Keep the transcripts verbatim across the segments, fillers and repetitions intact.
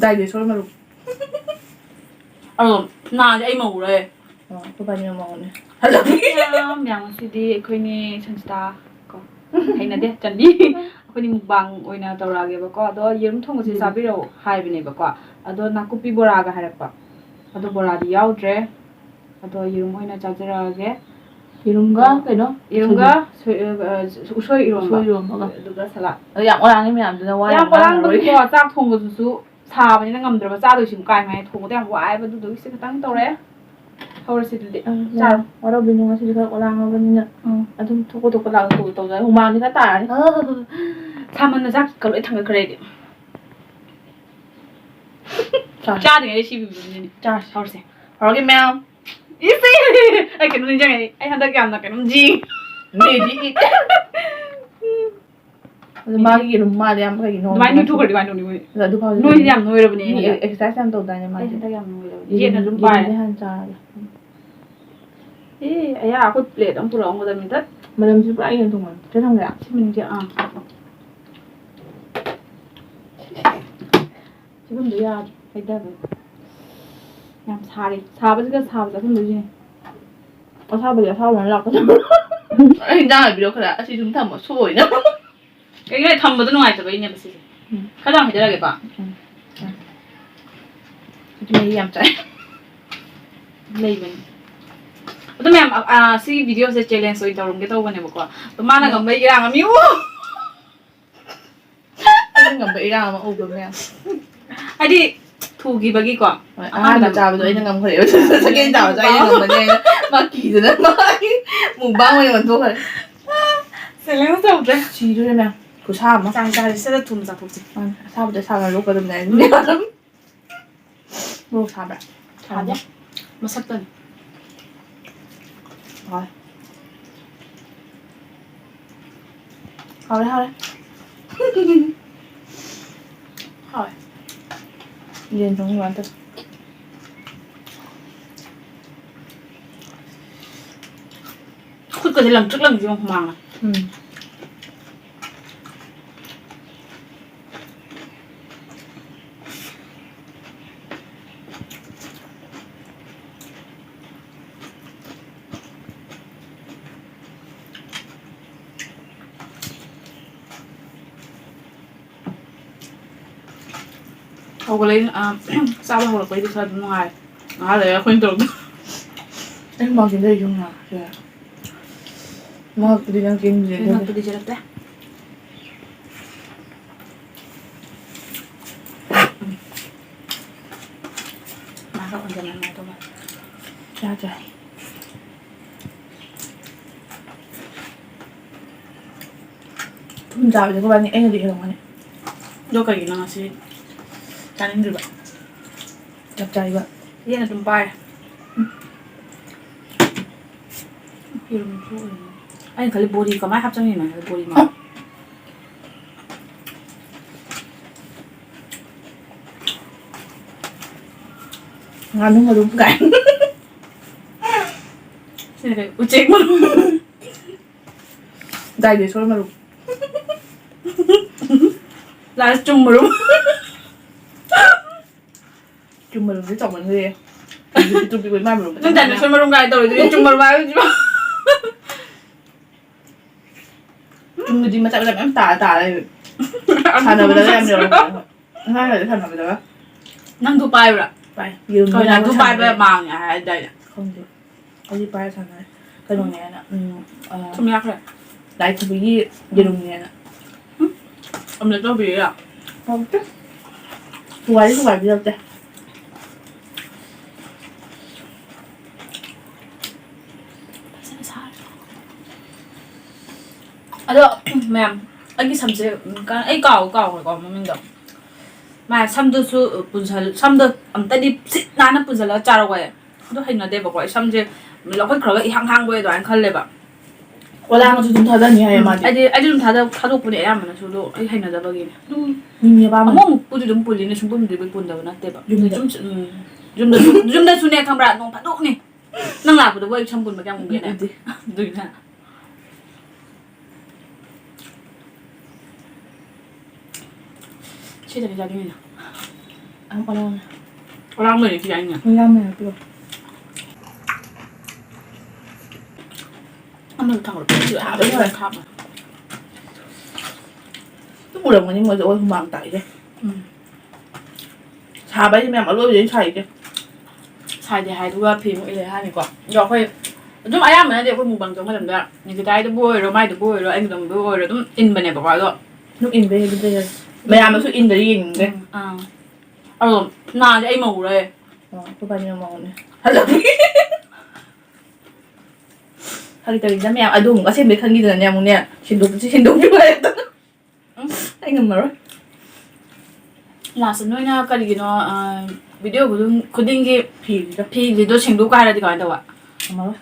Dinosaur ꯃꯔꯨꯝ꯫ ꯑꯗꯣ ꯅꯥꯗꯤ ꯑꯩ ꯃꯧꯔꯦ꯫ ꯑꯣ, ꯑꯩꯈꯣꯏ ꯕꯥꯅꯤ ꯃꯧꯅꯦ꯫ ꯃꯌꯥꯝ, ꯃꯌꯥꯝ ꯉꯁꯤꯗꯤ ꯑꯩꯈꯣꯏꯅꯤ ꯁꯟꯁꯤꯇꯥ ꯀꯣ, ꯍꯩꯅꯗꯦ, ꯆꯟꯕꯤ꯫ ꯑꯩꯈꯣꯏꯅꯤ ꯃꯨꯛꯕꯥꯡ ꯑꯣꯏꯅ ꯇꯧꯔꯛꯑꯒꯦꯕꯀꯣ꯫ ꯑꯗꯣ ꯌꯦꯔꯨꯝ ꯊꯣꯡꯕꯁꯦ ꯎꯝ꯫ ꯆꯥꯕꯤꯔꯛꯑꯣ ꯍꯥꯏꯕꯅꯦꯕꯀꯣ꯫ ꯑꯗꯣ ꯅꯥꯀꯨꯞꯄꯤ ꯕꯣꯔꯥꯒ ꯍꯥꯏꯔꯛꯄ꯫ ꯑꯗꯣ ꯕꯣꯔꯥꯗꯤ ꯌꯥꯎꯗ꯭ꯔꯦ꯫ ꯑꯗꯣ ꯌꯦꯔꯨꯝ ꯑꯣꯏꯅ ꯆꯥꯖꯔꯛꯑꯒꯦ꯫ ꯌꯦꯔꯨꯝꯒ ꯀꯩꯅꯣ? ꯌꯦꯔꯨꯝꯒ ꯁꯣꯏ-, ꯑ, ꯎꯁꯣꯏ ꯏꯔꯣꯝꯕ꯫ ꯎꯁꯣꯏ ꯏꯔꯣꯝꯕꯒ꯫ ꯑꯗꯨꯒ ꯁꯂꯥꯗ꯫ ꯑꯗꯣ ꯌꯥꯝ ꯑꯣꯂꯥꯡꯉꯤ ꯃꯌꯥꯝꯗꯨꯅ ꯋꯥ ꯌꯥꯝ ꯌꯥꯝ ꯉꯥꯡꯉꯔꯣꯏ꯫ ꯑꯣꯂꯥꯡꯕꯅꯤꯀꯣ, ꯆꯥꯛ ꯊꯣꯡꯕꯗꯨꯁꯨ ꯁꯥꯕꯅꯤꯅ ꯉꯝꯗ꯭ꯔꯕ, ꯆꯥꯗꯣꯏꯁꯤꯕꯨ ꯀꯥꯏ ꯃꯥꯏ ꯊꯣꯡꯕꯗ ꯌꯥꯝ ꯋꯥꯏꯑꯦꯕ, ꯑꯗꯨꯗꯨꯒꯤ ꯁꯤ ꯈꯤꯇꯪ ꯇꯧꯔꯦ꯫ ꯍꯧꯔꯁꯤ ꯑꯗꯨꯗꯤ꯫ ꯑ, ꯆꯥꯔꯣ꯫ ꯌꯥꯝ ꯋꯥꯔꯧꯕꯤꯅꯨ, ꯉꯁꯤꯗꯤ ꯈꯔ ꯑꯣꯂꯥꯡꯉꯕꯅꯤꯅ꯫ ꯎꯝ꯫ ꯑꯗꯨꯝ ꯊꯣꯛꯄ ꯊꯣꯛꯄ ꯂꯥꯛꯑꯒ ꯇꯧ-, ꯇꯧꯖꯔꯦ꯫ ꯍꯨꯃꯥꯡꯗꯤ ꯈꯔ ꯇꯥꯔꯅꯤ꯫ ꯑ, ꯁꯥꯃꯟꯅ ꯆꯥꯛꯀ ꯂꯣꯏ ꯊꯥꯡꯒꯠꯈ꯭ꯔꯦ ꯑꯩꯗꯤ꯫ ꯆꯥꯔꯁꯤ꯫ ꯆꯥꯗ꯭ꯔꯤꯉꯩꯗ ꯁꯤ ꯄꯤꯕꯤꯕꯅꯤꯅꯦ꯫ ꯆꯥꯔꯁꯤ꯫ ꯍꯧꯔꯁꯦ꯫ ꯍꯧꯔꯒꯦ ꯃꯌꯥꯝ꯫ ꯏꯁ! ꯑꯩ ꯀꯩꯅꯣ ꯅꯤꯡꯁꯤꯡꯉꯦ꯫ ꯑꯩ ꯍꯟꯗꯛ ꯌꯥꯝꯅ ꯀꯩꯅꯣꯝ ꯖꯤ꯫ ꯃꯦꯗꯤ ꯏꯠ꯫ ꯑꯗꯨ ꯃꯥꯒꯤ ꯌꯦꯔꯨꯝ ꯃꯥꯜꯂꯦ ꯌꯥꯝ, ꯀꯩꯒꯤꯅꯣ ꯑꯗꯨꯃꯥꯏꯅ ꯈꯪꯗꯦ꯫ ꯅꯣꯏꯊꯣꯛꯈ꯭ꯔꯗꯤ ꯀꯃꯥꯏꯅ ꯇꯧꯅꯤ ꯃꯣꯏ? ꯑꯗꯣ ꯑꯗꯨ ꯐꯥꯎꯗꯤ ꯅꯣꯏꯗꯤ ꯌꯥꯝ ꯅꯣꯏꯔꯕꯅꯦ ꯃꯤ ꯍꯟꯗꯛ꯫ ꯑꯦꯛꯁꯔꯁꯥꯏꯁ ꯌꯥꯝ ꯇꯧꯗꯥꯏꯅꯦ ꯑꯩ ꯃꯥꯗꯤ? ꯍꯟꯗꯛ ꯌꯥꯝ ꯅꯣꯏꯔꯕꯅꯦ꯫ ꯌꯦꯟ ꯑꯗꯨꯝ ꯌꯦꯔꯨꯝꯗꯤ ꯄꯥꯏꯔꯦ꯫ ꯍꯥꯟꯅ ꯆꯥꯔꯒꯦ꯫ ꯑꯦ, ꯑꯌꯥ, ꯑꯩꯈꯣꯏ ꯄ꯭ꯂꯦꯠ ꯑꯃ ꯄꯨꯔꯛꯑꯝꯒꯗꯕꯅꯤ꯫ ꯇꯠ꯫ ꯃꯅꯝꯁꯤ ꯄꯨꯔꯥ ꯌꯦꯟ ꯊꯣꯡꯕ꯫ ꯁꯤ ꯊꯝꯒꯦꯔꯥ? ꯁꯤ ꯃꯅꯤꯡꯁꯦ, ꯑꯥ꯫ ꯐꯤꯕꯝꯗꯣ ꯌꯥꯗ꯭ꯔꯦ, ꯍꯩꯊꯕꯩ꯫ ꯌꯥꯝ ꯁꯥꯔꯦ꯫ ꯁꯥꯕꯁꯤꯒ ꯁꯥꯕ ꯆꯥꯁꯤꯟꯗꯣꯏꯁꯤꯅꯦ꯫ ꯑꯁꯥꯕꯗꯤ ꯑꯁꯥꯕ ꯑꯣꯏꯅ ꯂꯥꯛꯀꯗꯕ꯫ ꯑꯩ ꯍꯤꯟꯖꯥꯡ ꯍꯥꯏꯕꯤꯔꯣ ꯈꯔ꯫ ꯑꯁꯤ ꯁꯨꯝ ꯊꯝꯃꯣ, ꯁꯣꯛꯑꯣꯏꯅ꯫ ꯀꯩꯒꯤꯅꯣ ꯊꯝꯕꯗꯣ ꯅꯨꯡꯉꯥꯏꯇꯕꯩꯅꯦꯕ ꯁꯤꯁꯦ꯫ ꯎꯝ꯫ ꯈꯔ ꯌꯥꯝ ꯍꯩꯊꯔꯒꯦꯀꯣ꯫ ꯎꯝ꯫ ꯎꯝ꯫ ꯃꯍꯤ ꯌꯥꯝ ꯆꯥꯏ꯫ ꯂꯩꯕꯅꯤ꯫ ꯑꯗꯣ ꯃꯌꯥꯝ, ꯑ, ꯑ, ꯁꯤꯒꯤ ꯚꯤꯗꯤꯑꯣꯁꯦ ꯆꯦꯂꯦꯟꯖ ꯑꯣꯏꯅ ꯇꯧꯔꯝꯒꯦ ꯇꯧꯕꯅꯦꯕꯀꯣ꯫ ꯑꯗꯣ ꯃꯥꯅ ꯎꯝ꯫ ꯉꯝꯕꯩ ꯏꯔꯥꯡ ꯑꯃ ꯌꯦꯡꯉꯨ꯫ ꯑꯩꯅ ꯉꯝꯕ ꯏꯔꯥꯡ ꯑꯃ ꯎꯕ ꯃꯌꯥꯝ꯫ ꯍꯥꯏꯗꯤ, ꯊꯨꯈꯤꯕꯒꯤꯀꯣ꯫ ꯍꯣꯏ, ꯑꯍꯥꯟꯕ ꯑꯍꯥꯟꯕꯗ꯫ ꯆꯥꯕꯗꯣ ꯑꯩꯅ ꯉꯝꯈ꯭ꯔꯦꯕ꯫ ꯁꯦꯀꯦꯟ ꯆꯥꯕꯗꯣ ꯑꯩꯅ ꯉꯝꯃꯅꯤ ꯍꯥꯏꯅ ꯃꯥ ꯀꯤꯗꯅ ꯃꯥꯒꯤ ꯃꯨꯛꯕꯥꯡ ꯑꯣꯏꯅ ꯑꯣꯟꯊꯣꯛꯈ꯭ꯔꯦ꯫ ꯆꯦꯂꯦꯟꯖ ꯇꯧꯗ꯭ꯔꯦ꯫ ꯁꯤꯗꯣꯔꯦ ꯃꯌꯥꯝ꯫ ꯈꯨꯁꯥ ꯑꯃ꯫ ꯆꯥꯡ ꯆꯥꯁꯦ, ꯁꯠ ꯁꯠ ꯊꯨꯅ ꯆꯥꯊꯣꯛꯁꯦ꯫ ꯃꯥꯅꯦ, ꯑꯁꯥꯕꯗ ꯑꯁꯥꯕ ꯂꯣꯛꯀꯗꯕꯅꯦ ꯍꯥꯏꯗꯨꯅꯦ꯫ ꯃꯣꯔꯣꯛ ꯁꯥꯕ꯭ꯔꯥ? ꯁꯥꯗꯦ꯫ ꯃꯁꯛꯇꯅꯤ꯫ ꯍꯣꯏ꯫ ꯍꯥꯎꯔꯦ, ꯍꯥꯎꯔꯦ꯫ ꯍꯥꯎꯔꯦ꯫ ꯌꯦꯟ ꯊꯣꯡꯕ ꯑꯗꯨꯃꯥꯏꯅ ꯇꯧ꯫ ꯈꯨꯠꯀꯁꯦ ꯂꯪꯇ꯭ꯔꯤꯛ ꯂꯪꯉꯤꯁꯦ ꯌꯦꯡꯉꯣ ꯍꯨꯃꯥꯡꯅ꯫ ꯎꯝ꯫ ꯍꯧꯒꯠꯂꯛꯏ, ꯑ, ꯆꯥꯕ ꯍꯧꯔꯛꯄꯩꯗꯤ ꯈꯔ ꯑꯗꯨꯝ ꯅꯨꯡꯉꯥꯏ꯫ ꯉꯥꯏꯍꯥꯛ ꯂꯩꯔꯒ ꯑꯩꯈꯣꯏꯅ ꯇꯧꯔꯛꯇꯣꯏ꯫ ꯑꯩ ꯃꯥꯡꯖꯤꯟꯗ ꯂꯩ ꯌꯨꯝ ꯉꯥ ꯁꯦ꯫ ꯃꯉꯛꯇꯨꯗꯤ ꯅꯪ ꯆꯦꯟꯗ꯭ꯔꯦ ꯑꯩ ꯑꯗꯨꯒꯤ꯫ ꯉꯛꯇꯨꯗꯤ ꯆꯦꯜꯂꯛꯇꯦ꯫ ꯃꯥꯒ ꯑꯣꯟꯖꯟꯅ ꯅꯨꯡꯉꯥꯏꯗꯧ ꯃꯥꯜꯂꯦ꯫ ꯆꯥꯗ꯭ꯔꯦ꯫ ꯊꯨꯝ ꯆꯥꯕꯁꯦ ꯑꯩꯈꯣꯏꯕꯥꯅꯤ ꯑꯩꯅꯗꯤ ꯍꯦꯜꯂꯝꯒꯅꯤ꯫ ꯑꯗꯣ ꯀꯩꯒꯤꯅꯣ ꯉꯁꯤ ꯆꯥꯅꯤꯡꯗ꯭ꯔꯤꯕ? ꯆꯞ ꯆꯥꯏꯕ꯫ ꯌꯦꯟ ꯑꯗꯨꯝ ꯄꯥꯏꯔꯦ꯫ ꯎꯝ꯫ ꯌꯦꯔꯨꯝꯁꯨ ꯑꯣꯏꯔꯝꯅꯤ꯫ ꯑꯩꯅ ꯈꯜꯂꯤ ꯕꯣꯔꯤ ꯀꯃꯥꯏꯅ ꯍꯥꯞꯆꯟꯉꯤꯅꯣ ꯍꯥꯏꯕ ꯕꯣꯔꯤ ꯃꯥꯜꯂꯦ꯫ ꯉꯥꯅꯨ ꯃꯔꯨꯝ ꯀꯥꯏ꯫ ꯁꯤꯅ ꯀꯩ? ꯎꯆꯦꯛ ꯃꯔꯨꯝ꯫ Dinosaur ꯃꯔꯨꯝ꯫ Last ꯆꯨꯝ ꯃꯔꯨꯝ꯫ ꯆꯨꯝ ꯃꯔꯨꯝꯗꯤ ꯆꯥꯎꯃꯟꯈ꯭ꯔꯦ꯫ ꯄꯤꯛꯇ꯭ꯔꯨ ꯄꯤꯛꯄ ꯏꯃꯥ ꯃꯔꯨꯝ꯫ ꯅꯪ dinosaur ꯃꯔꯨꯝ ꯀꯥꯏ ꯇꯧꯔꯤꯗꯨꯗꯤ ꯆꯨꯝ ꯃꯔꯨꯝ ꯍꯥꯏꯕꯁꯤꯕꯣ꯫ ꯆꯨꯝꯗꯨꯗꯤ ꯃꯆꯥ ꯃꯆꯥ ꯃꯌꯥꯝ ꯇꯥꯔ ꯇꯥꯔ ꯂꯩꯕ꯫ ꯁꯥꯟꯅꯕꯗꯒ ꯌꯥꯝ ꯌꯥꯎꯔꯛꯄꯅꯦ꯫ ꯑꯉꯥꯡ ꯑꯣꯏꯔꯤꯉꯩꯗ ꯁꯥꯟꯅꯕꯗꯒ꯫ ꯅꯪ ꯙꯨꯞ ꯄꯥꯏꯕ꯭ꯔꯥ? ꯄꯥꯏ꯫ ꯌꯦꯔꯨꯝ ꯀꯩꯅꯣ, ꯃꯆꯥ ꯙꯨꯞ ꯄꯥꯏꯕ ꯁꯥꯟꯅꯕꯗ꯫ ꯃꯥꯡꯉꯦ ꯍꯥꯏꯗꯥꯏꯅꯦ? ꯈꯪꯗꯦ꯫ ꯑꯩꯗꯤ ꯄꯥꯏꯔ ꯁꯥꯟꯅꯔꯦ꯫ ꯀꯩꯅꯣꯅꯦꯅ, ꯎꯝ, ꯑ, ꯊꯨꯝ ꯌꯥꯛꯈ꯭ꯔꯦ꯫ ꯂꯥꯏ ꯈꯨꯕꯤꯒꯤ ꯌꯦꯔꯨꯝꯅꯦꯅ꯫ ꯎꯝ? Omelette ꯇꯧꯕꯤꯔꯤꯔꯥ? ꯍꯥꯎꯇꯦ꯫ ꯊꯨꯒꯥꯏꯗꯤ ꯊꯨꯒꯥꯏꯕꯤꯔꯛꯇꯦ꯫ ꯐꯖꯅ ꯁꯥꯔꯦ꯫ ꯑꯗꯣ, ꯃꯌꯥꯝ, ꯑꯩꯒꯤ ꯁꯝꯁꯦ, ꯎꯝ, ꯀ-, ꯑꯩ ꯀꯥꯎ-, ꯀꯥꯎꯈ꯭ꯔꯦꯀꯣ ꯃꯃꯤꯡꯗꯣ꯫ ꯃꯥ ꯁꯝꯗꯨꯁꯨ ꯄꯨꯟꯁꯜ-, ꯁꯝꯗꯣ ꯑꯝꯇꯗꯤ ꯁꯤꯠ ꯅꯥꯟꯅ ꯄꯨꯟꯁꯜꯂꯒ ꯆꯥꯔꯛꯑꯣ ꯍꯥꯏ꯫ ꯑꯗꯨ ꯍꯩꯅꯗꯦꯕꯀꯣ꯫ ꯑꯩ ꯁꯝꯁꯦ ꯂꯧꯈꯠꯈ꯭ꯔꯒ ꯏꯍꯥꯡ ꯍꯥꯡꯕ ꯑꯗꯨꯃꯥꯏꯅ ꯈꯜꯂꯦꯕ꯫ ꯀꯣꯂꯥꯡꯁꯨ ꯑꯗꯨꯝ ꯊꯥꯗꯅꯤ ꯍꯥꯏꯌꯦ ꯎꯝ, ꯃꯥꯗꯤ꯫ ꯑꯩꯗꯤ, ꯑꯩꯗꯤ ꯑꯗꯨꯝ ꯊꯥꯗ-, ꯊꯥꯗꯣꯛꯄꯅꯦ ꯑꯌꯥꯝꯕꯅꯁꯨ, ꯑꯗꯣ ꯑꯩ ꯍꯩꯅꯗꯕꯒꯤꯅꯦ꯫ ꯑꯗꯨꯝ ꯃꯤꯃꯤ ꯑꯄꯥꯝꯕꯅꯤ꯫ ꯑꯃꯨꯛ ꯑꯃꯨꯛꯄꯨꯗꯤ ꯑꯗꯨꯝ ꯄꯨꯜꯂꯤꯅꯦ, ꯁꯨꯡꯄꯨꯟꯗꯤ ꯄꯨꯟꯗꯕ ꯅꯠꯇꯦꯕ꯫ ꯌꯨꯝꯗ꯫ ꯁꯨꯝ, ꯎꯝ, ꯌꯨꯝꯗꯁꯨ, ꯌꯨꯝꯗꯁꯨꯅꯦ, ꯈꯪꯕ꯭ꯔꯥ? ꯅꯣꯡ ꯐꯥꯗꯣꯛꯅꯦ꯫ ꯅꯪ ꯂꯥꯛꯄꯗꯕꯨ ꯑꯩ ꯁꯝ ꯄꯨꯟꯕ ꯀꯌꯥꯝ ꯎꯒꯦꯅꯦ? ꯎꯗꯦ꯫ ꯑꯗꯨꯏꯅꯦ꯫ ꯁꯤꯗꯅꯦ ꯆꯥꯅꯤꯡꯉꯤꯅ꯫ ꯑꯃꯨꯛ ꯑꯂꯥꯝꯃꯦ꯫ ꯑꯂꯥꯝꯕꯩꯅꯦ ꯁꯤ ꯆꯥꯅꯤꯡꯉꯤꯅ꯫ ꯑꯂꯥꯝꯃꯦ ꯍꯥꯏꯕꯤꯔꯣ꯫ ꯑꯃꯗꯣ ꯊꯥꯡꯒꯠꯂꯛꯄ ꯌꯥꯗꯕ ꯌꯥꯔꯦ꯫ ꯈꯥꯛꯑꯣ꯫ ꯑꯗꯨꯝ ꯎꯔꯝꯒꯅꯤ ꯃꯣꯏꯁꯨ ꯑꯩꯈꯣꯏ ꯍꯨꯃꯥꯡ ꯇꯥꯛꯏꯁꯦ꯫ ꯎꯝ꯫ ꯁꯥꯕ ꯍꯥꯏꯁꯦ ꯃꯌꯥꯝ ꯑꯂꯣꯏꯕꯗꯩ ꯁꯥꯏꯁꯦ꯫ ꯁꯥꯏꯗꯦ ꯍꯥꯏꯗꯨꯒ ꯐꯤ ꯑꯃꯨꯛ ꯏꯜꯂꯦ ꯍꯥꯏꯅꯤꯀꯣ꯫ ꯑꯗꯣ ꯑꯩꯈꯣꯏ ꯑꯗꯨꯝ ꯑꯌꯥꯝꯕꯅꯗꯤ ꯑꯩꯈꯣꯏ ꯃꯨꯛꯕꯥꯡ ꯇꯧꯕ ꯃꯇꯝꯗ ꯅꯤꯀꯤꯇꯥꯒꯤꯗꯕꯨ ꯑꯣꯏꯔꯣ, ꯃꯥꯏꯗꯕꯨ ꯑꯣꯏꯔꯣ, ꯑꯩꯒꯤꯗꯕꯨ ꯑꯣꯏꯔꯣ ꯑꯗꯨꯝ ꯏꯟꯕꯅꯦꯕꯀꯣ꯫ ꯑꯗꯣ ꯑꯗꯨꯝ ꯏꯟꯕꯩ ꯑꯗꯨꯗ ꯃꯌꯥꯝꯅꯁꯨ ꯏꯟꯗꯗꯤ ꯌꯦꯡꯅꯤꯡꯗꯦ꯫ ꯎꯝ, ꯑꯥ꯫ ꯑꯗꯣ ꯅꯍꯥꯟꯗꯤ ꯑꯩ ꯃꯧꯔꯦ꯫ ꯑꯣ, ꯑꯩꯈꯣꯏ ꯕꯥꯅꯤ ꯃꯧꯅꯦ꯫ ꯍꯜꯂꯛꯄꯒꯤ꯫ ꯐꯥꯒꯤ ꯇꯧꯔꯤꯗ ꯃꯌꯥꯝ, ꯑꯗꯨ ꯑꯃꯨꯛ ꯑꯁꯦꯡꯕꯩ ꯈꯟꯈꯤꯗꯅꯅꯦ ꯑꯃꯨꯛꯅꯦ ꯁꯤꯟꯗꯣꯛ-, ꯁꯤꯟꯗꯣꯛꯄꯤꯌꯨ ꯍꯥꯏꯔꯛꯇꯅ꯫ ꯎꯝ꯫ ꯑꯩ ꯉꯝꯃꯔꯣꯏ꯫ ꯂꯥꯁꯇ ꯅꯣꯏꯅ ꯀꯔꯤꯒꯤꯅꯣ, ꯑ, ꯚꯤꯗꯤꯑꯣ ꯈꯨꯗꯤꯡ-, ꯈꯨꯗꯤꯡꯒꯤ ꯐꯤꯁꯤꯗ꯫ ꯐꯤꯁꯤꯗꯣ ꯁꯦꯡꯗꯣꯛꯀꯣ ꯍꯥꯏꯔꯗꯤ ꯀꯃꯥꯏꯅ ꯇꯧꯕ? ꯉꯝꯃꯔꯣꯏ꯫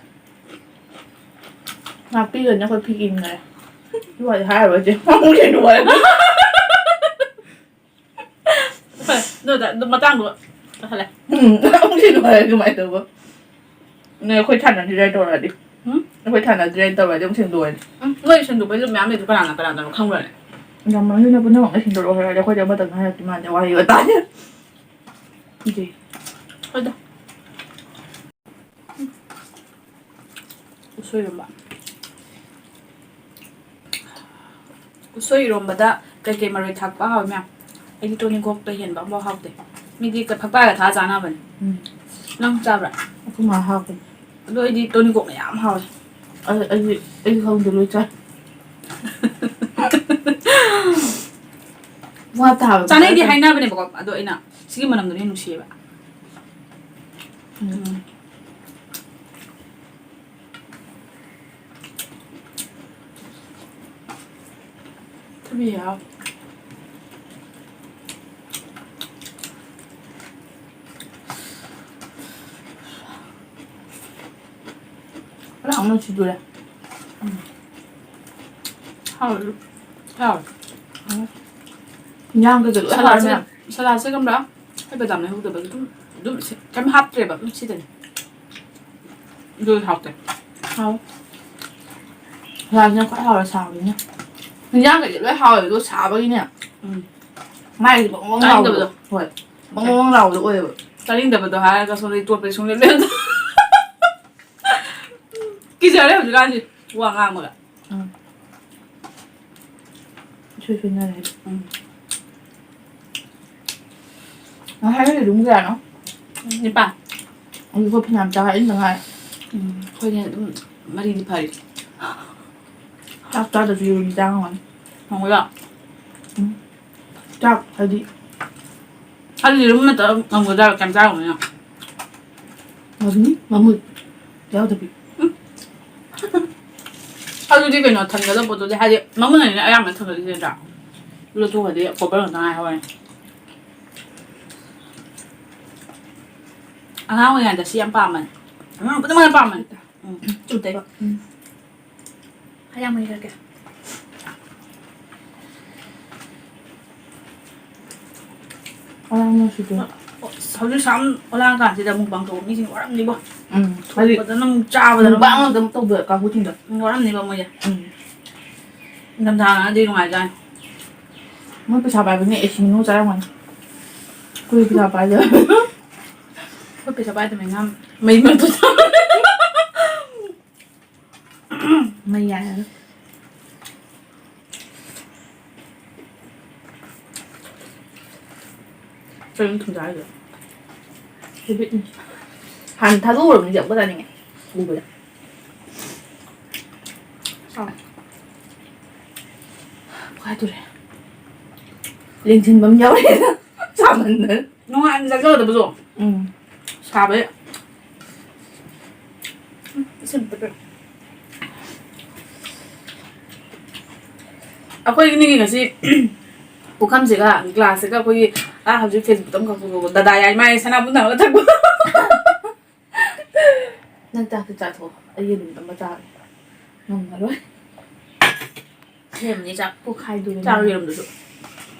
ꯉꯥꯛꯄꯤꯒꯅꯤ ꯑꯩꯈꯣꯏ ꯐꯤ ꯏꯟꯈꯔꯦ꯫ ꯑꯗꯨ ꯋꯥꯗꯤ ꯍꯥꯏꯔꯔꯣꯏꯁꯦ꯫ ꯑꯃꯨꯛ ꯁꯦꯡꯗꯣꯛꯑꯣ ꯍꯥꯏꯔꯛꯇꯅ꯫ ꯍꯣꯏ, ꯑꯗꯨꯗ ꯑꯗꯨꯝ ꯃꯇꯥꯡꯗꯣ ꯇꯥꯁꯜꯂꯦ꯫ ꯎꯝ, ꯑꯃꯨꯛ ꯁꯤ ꯅꯨꯡꯉꯥꯏꯔꯦ ꯀꯃꯥꯏꯅ ꯇꯧꯕ? ꯅꯣꯏ ꯑꯩꯈꯣꯏ ꯊꯥꯅꯗ꯭ꯔꯤꯉꯩ ꯇꯧꯔꯗꯤ꯫ ꯎꯝ? ꯑꯩꯈꯣꯏ ꯊꯥꯅꯗ꯭ꯔꯤꯉꯩ ꯇꯧꯔꯗꯤ ꯑꯃꯨꯛ ꯁꯦꯡꯗꯣꯛꯑꯅꯤ꯫ ꯎꯝ, ꯅꯣꯏ ꯁꯦꯡꯗꯣꯛꯄꯩꯁꯨ ꯃꯌꯥꯝ ꯂꯩꯗꯣ ꯀꯅꯥꯅ ꯀꯅꯥꯗꯅꯣ ꯈꯪꯕ꯭ꯔꯅꯦ? ꯌꯥꯝꯃꯟꯗꯅ ꯄꯨꯝꯅꯃꯛꯅ ꯁꯦꯡꯗꯣꯛꯑꯣ ꯍꯥꯏꯔꯗꯤ ꯑꯩꯈꯣꯏꯗꯤ ꯑꯃꯇꯪꯅ ꯍꯥꯏꯔꯛꯇꯣꯏ ꯃꯥꯟꯗꯦ, ꯋꯥꯍꯩ ꯋꯥꯇꯥꯁꯦ꯫ ꯑꯗꯨꯏ꯫ ꯍꯣꯏꯗ꯫ ꯎꯁꯣꯏ ꯏꯔꯣꯝꯕ꯫ ꯎꯁꯣꯏ ꯏꯔꯣꯝꯕꯗ ꯀꯩꯀꯩ ꯃꯔꯣꯏ ꯊꯥꯛꯄ ꯍꯥꯎꯏ ꯃꯌꯥꯝ꯫ ꯑꯩꯗꯤ ꯇꯣꯅꯤꯡꯈꯣꯛꯇ ꯍꯦꯟꯕ ꯑꯝꯐꯥꯎ ꯍꯥꯎꯇꯦ꯫ ꯃꯤꯗꯤ ꯀ-, ꯐꯛꯄꯥꯏꯒ ꯊꯥ ꯆꯥꯅꯕꯅꯦ꯫ ꯎꯝ꯫ ꯅꯪ ꯆꯥꯕ꯭ꯔꯥ? ꯑꯩꯈꯣꯏ ꯃꯥ ꯍꯥꯎꯇꯦ꯫ ꯑꯗꯣ ꯑꯩꯗꯤ ꯇꯣꯅꯤꯡꯈꯣꯛꯅ ꯌꯥꯝ ꯍꯥꯎꯋꯦ꯫ ꯑꯩ, ꯑꯩꯗꯤ, ꯑꯩꯗꯤ ꯈꯪꯗꯦ, ꯂꯣꯏ ꯆꯥꯏ꯫ ꯋꯥ ꯇꯥꯕ ꯆꯥꯅꯩꯗꯤ ꯃꯇꯝꯗ ꯍꯥꯏꯅꯕꯅꯦꯕꯀꯣ, ꯑꯗꯣ ꯑꯩꯅ ꯁꯤꯒꯤ ꯃꯅꯝꯗꯨꯅ ꯍꯦꯟꯅ ꯅꯨꯡꯁꯤꯌꯦꯕ꯫ ꯎꯝ꯫ ꯎꯝ꯫ ꯊꯨꯝ ꯌꯥꯎ꯫ ꯄꯨꯔꯥ ꯑꯃꯨꯛ ꯁꯤꯗꯨꯔꯦ꯫ ꯎꯝ꯫ ꯍꯥꯎꯋꯦ꯫ ꯍꯥꯎꯋꯦ꯫ ꯎꯝ꯫ ꯏꯟꯖꯥꯡ ꯀꯩꯀꯩ ꯂꯣꯏ ꯍꯥꯎꯔꯦ ꯁꯂꯥꯠꯁꯦ, ꯃꯌꯥꯝ꯫ ꯁꯂꯥꯠꯁꯦ ꯈꯪꯕ꯭ꯔꯥ? ꯑꯩ ꯕꯗꯥꯝ ꯂꯩꯍꯧꯗꯕꯒꯤ ꯑꯗꯨꯝ, ꯑꯗꯨꯝ ꯁꯤ-, ꯀꯩꯝ ꯍꯥꯞꯇ꯭ꯔꯦꯕ, ꯑꯗꯨꯝ ꯁꯤꯗꯅꯤ꯫ ꯑꯗꯨ ꯍꯥꯎꯇꯦ꯫ ꯍꯥꯎ꯫ ꯁꯂꯥꯠꯁꯤꯅ ꯈ꯭ꯋꯥꯏ ꯍꯥꯎꯔꯦ ꯁꯥꯕꯅꯤꯅ꯫ ꯏꯟꯖꯥꯡ ꯀꯩꯀꯩ ꯂꯣꯏ ꯍꯥꯎꯋꯦꯕ, ꯑꯗꯣ ꯁꯥꯕꯒꯤꯅꯦ꯫ ꯎꯝ꯫ ꯃꯥꯏꯁꯦ ꯕꯪ ꯕꯪ ꯂꯥꯎꯕꯗꯣ꯫ ꯆꯥꯅꯤꯡꯗꯕꯗꯣ꯫ ꯍꯣꯏ꯫ ꯕꯪ ꯕꯪ ꯂꯥꯎꯕꯗꯣ ꯑꯣꯏꯌꯦꯕ꯫ ꯆꯥꯅꯤꯡꯗꯕꯗꯣ ꯍꯥꯏꯔꯒ ꯁꯣꯝꯗꯗꯤ ꯇꯣꯠꯄꯗꯤ ꯁꯨꯡꯂꯦꯞ ꯂꯦꯞꯇꯦ꯫ ꯀꯤꯖꯔꯦ ꯍꯧꯖꯤꯛꯀꯥꯟꯁꯦ ꯋꯥ ꯉꯥꯡꯕꯒ꯫ ꯎꯝ꯫ ꯏꯁꯣꯏ ꯁꯣꯏꯅꯔꯦ꯫ ꯎꯝ꯫ ꯉꯁꯥꯏꯒꯤ ꯑꯗꯨꯝ ꯀꯌꯥꯅꯣ? ꯅꯤꯄꯥꯟ꯫ ꯑꯗꯨꯒ ꯐꯅꯌꯥꯝ ꯆꯥꯔꯛꯏ ꯉꯥꯏ꯫ ꯎꯝ, ꯑꯩꯈꯣꯏꯅ ꯑꯗꯨꯝ ꯃꯔꯤꯗꯤ ꯐꯔꯤ꯫ ꯆꯥꯛ ꯆꯥꯗꯁꯨ ꯌꯧꯔꯤ ꯆꯥꯔꯝꯒꯅꯤ꯫ ꯊꯣꯡꯕꯗ꯫ ꯎꯝ꯫ ꯆꯥꯛ ꯍꯥꯏꯗꯤ ꯑꯗꯨꯗꯤ ꯑꯗꯨꯝ ꯅꯠꯇ꯭ꯔꯒ ꯉꯝꯒꯗ꯭ꯔꯥ? ꯀꯌꯥꯝ ꯆꯥꯔꯝꯒꯅꯤ? ꯉꯝꯅꯤ꯫ ꯃꯃꯨꯠ ꯌꯥꯎꯗꯕꯤ꯫ ꯑꯗꯨꯗꯤ ꯀꯩꯅꯣ, ꯊꯟꯒꯗꯕ ꯄꯣꯠꯇꯨꯗꯤ, ꯍꯥꯏꯗꯤ ꯃꯃꯨꯠꯅꯅꯤꯅ ꯑꯌꯥꯝꯕꯅ ꯊꯟꯒꯠꯂꯤꯁꯦ ꯅꯠꯇ꯭ꯔꯥ? ꯂꯧꯊꯣꯛꯈ꯭ꯔꯗꯤ ꯀꯣꯕꯔ ꯉꯥꯛꯇ ꯉꯥꯏꯍꯧꯔꯅꯤ꯫ ꯑꯉꯥꯡ ꯑꯣꯏꯔꯤꯉꯩꯗ ꯁꯤ ꯌꯥꯝ ꯄꯥꯝꯕꯅꯦ꯫ ꯑꯉꯥꯡ ꯄꯨꯝꯅꯃꯛꯅ ꯄꯥꯝꯕꯅꯦ꯫ ꯎꯝ꯫ ꯆꯨꯗꯦ꯫ ꯎꯝ꯫ ꯍꯌꯥꯡ ꯃꯩ ꯈꯔ ꯀꯌꯥ? ꯑꯉꯥꯡ ꯅꯨꯡꯁꯤꯗꯦ꯫ ꯑꯣ, ꯍꯧꯖꯤꯛ ꯁꯥꯝ ꯑꯣꯂꯥꯡ ꯀꯥꯟꯁꯤꯗ ꯑꯃꯨꯛ ꯄꯥꯡꯊꯣꯛꯄ ꯃꯤꯁꯤꯡ ꯋꯥꯔꯝꯅꯤꯕꯣ꯫ ꯎꯝ, ꯍꯥꯏꯗꯤ ꯐꯖꯅ ꯑꯃꯨꯛ ꯆꯥꯕꯗ ꯃꯨꯛꯕꯥꯡ ꯑꯃꯨꯛ ꯑꯗꯨꯝ ꯇꯧꯕ ꯀꯥꯡꯕꯨꯁꯤꯡꯗꯣ꯫ ꯎꯝ, ꯋꯥꯔꯝꯅꯤꯕ ꯃꯣꯏꯁꯦ꯫ ꯎꯝ꯫ ꯅꯤꯡꯊꯝꯊꯥꯅꯗꯤ ꯅꯨꯡꯉꯥꯏꯖꯥꯠꯅꯤ꯫ ꯃꯣꯏ ꯄꯩꯁꯥ ꯄꯥꯏꯕꯅꯦ, ꯑꯦ ꯁꯤ ꯃꯅꯨꯡ ꯆꯥꯔꯝꯒꯅꯤ꯫ ꯑꯩꯈꯣꯏ ꯄꯩꯁꯥ ꯄꯥꯏꯗꯕ꯫ ꯑꯩꯈꯣꯏ ꯄꯩꯁꯥ ꯄꯥꯏꯗꯕꯅꯤꯅ ꯃꯩ ꯃꯔꯛꯇ ꯆꯥ-, ꯃꯩ ꯌꯥꯏ꯫ ꯀꯩꯅꯣ ꯊꯨꯝꯖꯥ ꯍꯥꯏꯗꯣ? ꯍꯦꯕꯤꯠꯅꯤ꯫ ꯍꯥꯟꯅ ꯊꯥꯗꯣꯛꯎꯔꯕꯅꯤꯗꯤ ꯑꯃꯨꯛꯀ ꯆꯥꯅꯤꯡꯉꯦ꯫ ꯎꯕꯗ꯫ ꯑꯥ꯫ ꯄꯣꯛꯈꯥꯏꯗꯣꯔꯦ꯫ ꯂꯦꯡꯁꯤꯟꯕ ꯑꯃ ꯌꯥꯎꯔꯦ꯫ ꯁꯥꯃꯟꯗꯅ꯫ ꯅꯨꯡꯉꯥꯏꯅ ꯆꯥꯖꯒꯗꯕꯗꯣ꯫ ꯎꯝ꯫ ꯁꯥꯕꯩ꯫ ꯎꯝ, ꯏꯁꯤꯡ ꯑꯝꯇ ꯄꯤꯔꯛꯑꯣ꯫ ꯑꯩꯈꯣꯏꯒꯤꯅꯤ ꯉꯁꯤ ꯄꯨꯈꯝꯁꯤꯒ ꯒ꯭ꯂꯥꯁꯁꯤꯒ ꯑꯩꯈꯣꯏꯒꯤ, ꯑꯥ, ꯍꯧꯖꯤꯛ Facebook ꯑꯃꯈꯛ ꯊꯣꯛꯂꯛꯄ ꯗꯗꯥ ꯌꯥꯏꯃꯥꯒꯤ ꯁꯅꯥꯕꯨꯟ ꯊꯝꯃꯒ ꯊꯛꯄ꯫ ꯅꯪ ꯆꯥꯛꯇꯤ ꯆꯥꯊꯣꯛꯑꯣ, ꯑꯩ ꯌꯦꯔꯨꯝ ꯑꯃ ꯆꯥꯒꯦ꯫ ꯉꯝꯃꯔꯣꯏ꯫ ꯁꯦꯝꯕꯅꯤ ꯆꯥꯛ꯫ ꯄꯣꯛꯈꯥꯏꯗꯣꯔꯦ꯫ ꯆꯥꯔꯣ ꯌꯦꯔꯨꯝꯗꯨꯁꯨ꯫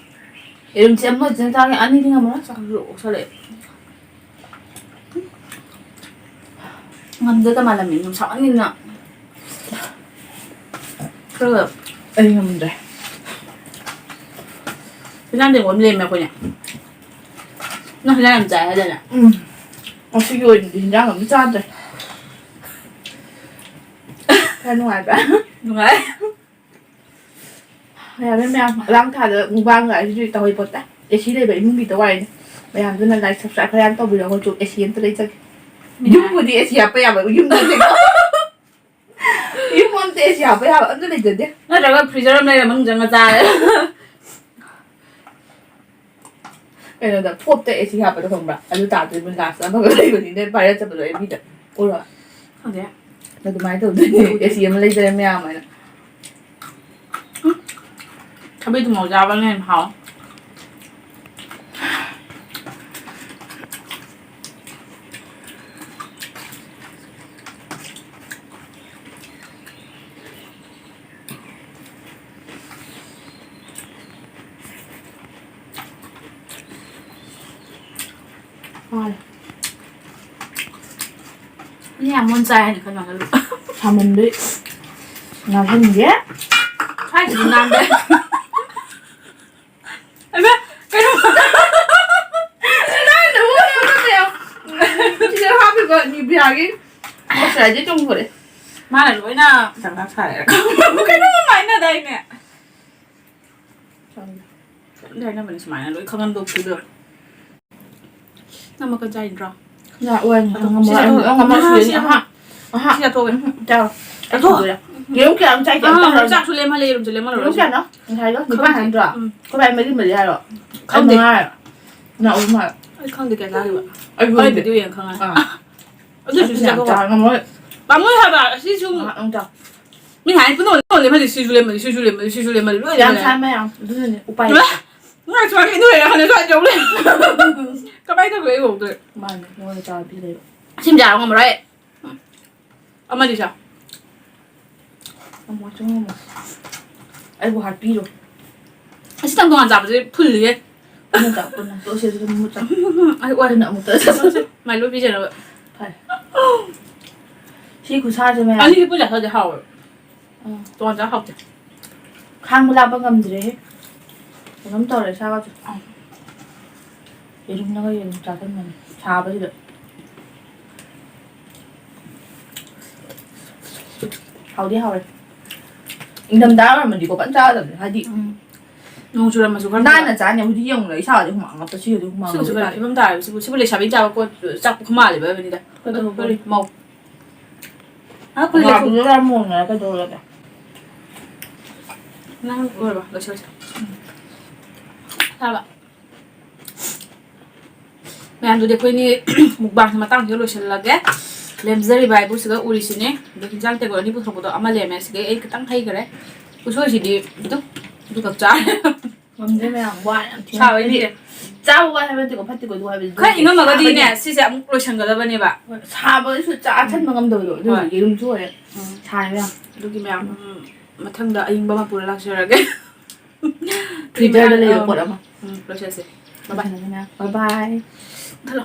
ꯌꯦꯔꯨꯝꯁꯦ ꯑꯃꯁꯤꯅ ꯆꯥꯒꯦ, ꯑꯅꯤꯗꯤ ꯉꯝꯃꯔꯣꯏ꯫ ꯆꯥꯛꯁꯨ ꯑꯣꯛꯁꯜꯂꯛꯑꯦ꯫ ꯉꯝꯗꯗ ꯃꯥꯜꯂꯝꯃꯤ, ꯅꯨꯡꯁꯥꯃꯟꯒꯤꯗꯅ꯫ ꯈꯔ ꯑꯩ ꯉꯝꯗ꯭ꯔꯦ꯫ ꯍꯤꯟꯖꯥꯡ ꯇꯦꯡꯀꯣꯠ ꯑꯃ ꯂꯦꯝꯃꯦ ꯑꯩꯈꯣꯏꯅ꯫ ꯅꯪ ꯍꯤꯟꯖꯥꯡ ꯌꯥꯝ ꯆꯥꯏ ꯍꯥꯏꯗꯥꯏꯅꯦ? ꯎꯝ꯫ ꯉꯁꯤꯒꯤ ꯑꯣꯏꯅꯗꯤ ꯍꯤꯟꯖꯥꯡ ꯑꯃ ꯆꯥꯗ꯭ꯔꯦ꯫ ꯈꯔ ꯅꯨꯡꯉꯥꯏꯕ꯭ꯔꯥ? ꯅꯨꯡꯉꯥꯏ꯫ ꯌꯥꯔꯦ ꯃꯌꯥꯝ, ꯑꯂꯥꯡ ꯊꯥꯗ ꯃꯨꯛꯕꯥꯡꯒ ꯑꯩꯁꯨ ꯇꯧꯍꯩ ꯄꯣꯠꯇꯦ꯫ ꯑꯦ ꯁꯤ ꯂꯩꯕ ꯏꯃꯨꯡꯒꯤ ꯇꯧ ꯍꯥꯏꯅꯤ꯫ ꯃꯌꯥꯝꯗꯨꯅ like, subscribe ꯈꯔ ꯌꯥꯝ ꯇꯧꯕꯤꯔꯣ, ꯑꯩꯈꯣꯏꯁꯨ ꯑꯦ ꯁꯤ ꯑꯝꯇ ꯂꯩꯖꯒꯦ꯫ ꯌꯨꯝꯕꯨꯗꯤ ꯑꯦ ꯁꯤ ꯍꯥꯞꯄ ꯌꯥꯕ ꯌꯨꯝ ꯅꯠꯇꯦꯀꯣ꯫ ꯌꯨꯝ ꯑꯝꯇ ꯑꯦ ꯁꯤ ꯍꯥꯞꯄ ꯌꯥꯕ ꯑꯝꯇ ꯂꯩꯖꯗꯦ꯫ ꯅꯠꯇ꯭ꯔꯒ freezer ꯑꯃ ꯂꯩꯔ ꯃꯅꯨꯡ ꯆꯪꯉ ꯆꯥꯔꯦ꯫ ꯀꯩꯅꯣꯗ, ꯐꯣꯞꯇ ꯑꯦ ꯁꯤ ꯍꯥꯞꯄꯗꯣ ꯈꯪꯕ꯭ꯔꯥ? ꯑꯗꯨ ꯇꯥꯗꯣꯏꯕ ꯂꯥꯁꯇ ꯑꯃꯒ ꯂꯩꯕꯅꯤꯅ ꯚꯥꯏꯔꯦꯜ ꯆꯠꯄꯗꯣ ꯑꯦꯐ ꯕꯤꯗ ꯎꯔꯣ꯫ ꯈꯪꯗꯦ꯫ ꯑꯗꯨꯃꯥꯏꯅ ꯇꯧꯗꯣꯏꯅꯦ, ꯑꯦ ꯁꯤ ꯑꯃ ꯂꯩꯖꯔꯦ ꯃꯌꯥꯝ ꯍꯥꯏꯅ꯫ ꯊꯕꯤ ꯊꯨꯝꯃꯣꯔꯣꯛ ꯆꯥꯕꯅ ꯍꯦꯟꯅ ꯍꯥꯎ꯫ ꯃꯥꯅꯦ꯫ ꯃꯤ ꯌꯥꯝ ꯃꯣꯟ ꯆꯥꯏ ꯍꯥꯏꯅ ꯈꯟꯕ ꯉꯥꯛꯇ꯫ ꯁꯥꯃꯟꯕꯩ ꯉꯥꯡꯍꯟꯒꯦ꯫ ꯁ꯭ꯋꯥꯏꯗꯗꯤ ꯉꯥꯡꯗꯦ꯫ ꯑꯩꯃ, ꯀꯩꯅꯣ? ꯁꯤꯗ ꯍꯥꯞꯄꯤꯕ ꯅꯤꯚꯤꯌꯥꯒꯤ moisturizer ꯆꯣꯡꯊꯣꯔꯛꯑꯦ꯫ ꯃꯥꯅ ꯂꯣꯏꯅ ꯗꯔꯀꯥꯔ ꯁꯥꯔꯦ꯫ ꯀꯩꯅꯣꯝ ꯍꯥꯏꯅꯗꯥꯏꯅꯦ? ꯈꯪꯗꯦ꯫ ꯂꯣꯏ ꯍꯥꯏꯅꯕꯅꯦ ꯁꯨꯃꯥꯏꯅ, ꯂꯣꯏ ꯈꯪꯍꯟꯗꯣꯛꯄꯤꯗꯣ꯫ ꯅꯪ ꯃꯈꯜ ꯆꯥꯏꯗ꯭ꯔꯣ? ꯌꯥ, ꯑꯣꯏ, ꯑꯗꯣ ꯉꯝꯃꯣꯏ, ꯁꯤꯁꯦ ꯑꯩ ꯊꯣꯛ-, ꯉꯝꯃꯣꯏ, ꯉꯥ ꯁꯤꯗꯤ ꯁꯤꯁꯦ ꯑꯍꯥ, ꯑꯍꯥ꯫ ꯁꯤ ꯆꯥꯊꯣꯛꯑꯒꯦ꯫ ꯎꯝ, ꯆꯥꯔꯣ꯫ ꯑꯩ ꯑꯗꯣ ꯊꯣꯡꯗꯣꯏꯔꯥ? ꯌꯦꯔꯨꯝ ꯀꯌꯥꯝ ꯆꯥꯏꯒꯦ? ꯑꯥ, ꯑꯝꯇ ꯍꯥꯏꯔꯣ꯫ ꯆꯥꯛꯁꯨ ꯂꯦꯝꯍꯜꯂꯦ, ꯌꯦꯔꯨꯝꯁꯨ ꯂꯦꯝꯍꯜꯂꯣ꯫ ꯌꯦꯔꯨꯝ ꯀꯌꯥꯅꯣ? ꯉꯁꯥꯏꯗꯣ ꯅꯤꯄꯥꯟ ꯈꯪꯗꯦ꯫ ꯅꯠꯇ꯭ꯔꯣ? ꯎꯝ꯫ ꯑꯩꯈꯣꯏ ꯚꯥꯏ ꯃꯔꯤ ꯃꯔꯤ ꯍꯥꯏꯔꯣ? ꯈꯪꯗꯦ꯫ ꯑꯩ ꯃꯉꯥ ꯍꯥꯏꯔꯣ? ꯅꯪ ꯑꯍꯨꯝ ꯍꯥꯏꯔꯣ? ꯑꯩ ꯈꯪꯗꯦ ꯀꯌꯥ ꯆꯥꯈꯤꯕ꯫ ꯑꯩ ꯍꯣꯔꯦꯟ ꯈꯪꯗꯦ꯫ ꯚꯤꯗꯤꯑꯣ ꯌꯦꯡꯉ ꯈꯪꯉꯅꯤ꯫ ꯑꯥ꯫ ꯑꯗꯨꯁꯨ ꯑꯗꯨ ꯁꯤ ꯌꯥꯝ ꯆꯥꯊꯣꯛꯑꯣ꯫ ꯆꯥ ꯉꯝꯃꯣꯏ꯫ ꯄꯥꯝꯃꯨꯏ ꯍꯥꯏꯕ, ꯑꯁꯤꯁꯨ꯫ ꯉꯥꯏꯍꯥꯛ ꯑꯃꯨꯛ ꯆꯥꯎ꯫ ꯃꯤ ꯍꯥꯏ ꯄꯨꯟꯅ ꯑꯣꯟꯂꯦ, ꯑꯣꯟꯂꯦ, ꯃꯥꯗꯤ ꯁꯤꯁꯨ ꯂꯦꯝꯃꯗꯤ, ꯁꯤꯁꯨ ꯂꯦꯝꯃꯗꯤ, ꯁꯤꯁꯨ ꯂꯦꯝꯃꯗꯤ, ꯂꯣꯏ ꯌꯥꯝ ꯂꯦꯝꯃꯦ꯫ ꯆꯥꯏ ꯃꯌꯥꯝ, ꯑꯗꯨꯅꯅꯦ, ꯎꯄꯥꯏ ꯂꯩꯇꯦ꯫ ꯉꯥꯏ ꯁꯨꯃꯥꯏꯅ ꯏꯟꯊꯣꯛꯑꯦ, ꯍꯥꯟꯅ ꯁ꯭ꯋꯥꯏꯗ ꯌꯧ ꯂꯩ꯫ ꯀꯃꯥꯏꯅ ꯇꯧꯗꯣꯏ, ꯑꯩ ꯉꯧꯗꯣꯏ? ꯃꯥꯅꯦ, ꯅꯉꯣꯟꯗ ꯆꯥꯕ ꯄꯤꯖꯩꯕ꯫ ꯁꯤꯃ ꯆꯥꯕ ꯉꯝꯃꯔꯣꯏ꯫ ꯑꯃꯗꯤ ꯆꯥ꯫ ꯉꯝꯃꯣꯏ, ꯁꯨꯡꯉꯝ ꯉꯝꯃꯣꯏ꯫ ꯑꯩꯕꯨ ꯍꯥꯠꯄꯤꯔꯣ꯫ ꯑꯁꯤꯇꯪ ꯇꯣꯉꯥꯟ ꯆꯥꯕꯁꯦ ꯐꯨꯜꯂꯤꯌꯦ꯫ ꯄꯨꯟꯅ ꯆꯥꯎ, ꯄꯨꯟꯅ꯫ ꯇꯣꯛꯑꯁꯦ, ꯑꯗꯨꯗꯤ ꯃꯃꯨꯠ ꯆꯥꯎ꯫ ꯑꯩ ꯑꯣꯏ꯫ ꯄꯨꯟꯅ ꯑꯃꯨꯛꯇ ꯆꯥꯎ꯫ ꯃꯥꯏ ꯂꯣꯏ ꯄꯤꯖꯅꯕ꯫ ꯐꯔꯦ꯫ ꯁꯤ ꯈꯨꯠꯁꯥꯁꯦ ꯃꯌꯥꯝ꯫ ꯑꯅꯤꯗꯤ ꯄꯨꯟꯅ ꯆꯥꯊꯣꯛꯑꯗꯤ ꯍꯥꯎꯋꯦ꯫ ꯑꯥ꯫ ꯇꯣꯉꯥꯟ ꯆꯥ ꯍꯥꯎꯇꯦ꯫ ꯈꯥꯡꯕ ꯂꯥꯛꯄ ꯉꯝꯗ꯭ꯔꯦꯍꯦ꯫ ꯀꯩꯅꯣꯝ ꯇꯧꯔꯦ ꯏꯁꯥꯒꯁꯦ꯫ ꯌꯦꯔꯨꯝꯅꯒ ꯌꯦꯔꯨꯝ ꯆꯥꯁꯤꯟꯕꯅꯦ ꯁꯥꯕꯁꯤꯗ꯫ ꯍꯥꯎꯗꯤ ꯍꯥꯎꯋꯦ꯫ ꯏꯪꯊꯝꯊꯥ ꯑꯣꯏꯔꯝꯃꯗꯤꯀꯣ ꯐꯖꯅ ꯆꯥꯒꯗꯕꯅꯦ꯫ ꯍꯥꯏꯗꯤ ꯎꯝ꯫ ꯅꯣꯡ ꯆꯨꯔꯝꯃꯁꯨ ꯈꯔ ꯅꯥꯟꯅ ꯆꯥꯅꯤ꯫ ꯍꯧꯖꯤꯛ ꯌꯦꯡꯉꯨꯅꯦ, ꯏꯁꯥꯒꯗꯤ ꯍꯨꯃꯥꯡ ꯉꯥꯛꯇ ꯁꯤꯒꯗꯤ ꯍꯨꯃꯥꯡ ꯁꯤꯕꯨꯁꯨ ꯉꯥꯛꯇ ꯀꯔꯤ ꯐꯤꯕꯝ ꯇꯥꯔꯦꯕ? ꯁꯤꯕꯨ ꯁꯤꯕꯨ ꯂꯩꯁꯥꯕꯤ ꯆꯥꯕ ꯀꯣꯠ ꯆꯥꯛꯄ ꯈꯨꯃꯥꯜꯂꯦꯕ ꯑꯕꯅꯤꯗ꯫ ꯀꯩꯗꯧꯕ? ꯃꯧ꯫ ꯑꯥ, ꯐꯨꯔꯤꯠ ꯂꯩꯊꯣꯛ꯫ ꯉꯥꯗꯨꯁꯨ ꯌꯥꯝ ꯃꯨꯟꯅꯔ ꯀꯩꯗꯧꯔꯒꯦ? ꯅꯪ ꯂꯣꯏꯔꯕ? ꯂꯣꯏꯁꯤꯜꯂꯁꯤ꯫ ꯆꯥꯕ꯫ ꯃꯌꯥꯝꯗꯨꯗꯤ ꯑꯩꯈꯣꯏꯅꯤ ꯃꯨꯛꯕꯥꯡꯁꯦ ꯃꯇꯥꯡꯁꯤꯗ ꯂꯣꯏꯁꯤꯜꯂꯒꯦ꯫ ꯂꯦꯝꯖꯔꯤꯕ ꯍꯥꯏꯕꯨ ꯁꯤꯗ ꯎꯔꯤꯁꯤꯅꯦ꯫ ꯑꯗꯣ ꯍꯤꯟꯖꯥꯡ ꯇꯦꯡꯀꯣꯠ ꯑꯅꯤ ꯄꯨꯊꯣꯛꯄꯗꯣ ꯑꯃ ꯂꯦꯝꯃꯦ꯫ ꯁꯤꯗꯩ ꯑꯩ ꯈꯤꯇꯪ ꯍꯩꯈꯔꯦ꯫ ꯎꯁꯣꯏꯁꯤꯗꯤ ꯑꯗꯨꯝ ꯑꯗꯨꯈꯛ ꯆꯥꯔꯦ꯫ ꯉꯝꯗꯦ ꯃꯌꯥꯝ, ꯋꯥ ꯌꯥꯝ ꯊꯤꯅ ꯁꯥꯕꯩꯗꯤ꯫ ꯍꯥꯏꯗꯤ ꯆꯥꯕ ꯋꯥꯏ ꯍꯥꯏꯕ ꯅꯠꯇꯦꯀꯣ, ꯐꯠꯇꯦꯀꯣ ꯑꯗꯨ ꯍꯥꯏꯕꯗꯤ ꯈꯔ ꯏꯪꯉꯝꯃꯒꯗꯤꯅꯦ ꯁꯥꯕꯒꯤ ꯁꯤꯁꯦ ꯑꯃꯨꯛ ꯂꯣꯏꯁꯟꯒꯗꯕꯅꯦꯕ꯫ ꯁꯥꯕꯗꯁꯨ ꯆꯥ ꯑꯊꯟꯕ ꯉꯝꯗꯕꯗꯣ ꯑꯗꯨ ꯍꯣꯏ꯫ ꯌꯦꯔꯨꯝꯁꯨ ꯑꯣꯏꯔꯦ꯫ ꯎꯝ꯫ ꯁꯥꯔꯦ ꯃꯌꯥꯝ꯫ ꯑꯗꯨꯒꯤ ꯃꯌꯥꯝ, ꯎꯝ, ꯃꯊꯪꯗ ꯑꯏꯪꯕ ꯑꯃ ꯄꯨꯔ ꯂꯥꯛꯆꯔꯒꯦ꯫ ꯐ꯭ꯔꯤꯖꯔꯗ ꯂꯩꯕ ꯄꯣꯠ ꯑꯃ꯫ ꯎꯝ, ꯂꯣꯏꯁꯤꯜꯂꯁꯦ꯫ ꯕꯥꯏ ꯕꯥꯏ꯫ ꯕꯥꯏ ꯕꯥꯏ꯫ ꯊꯜꯂꯣ꯫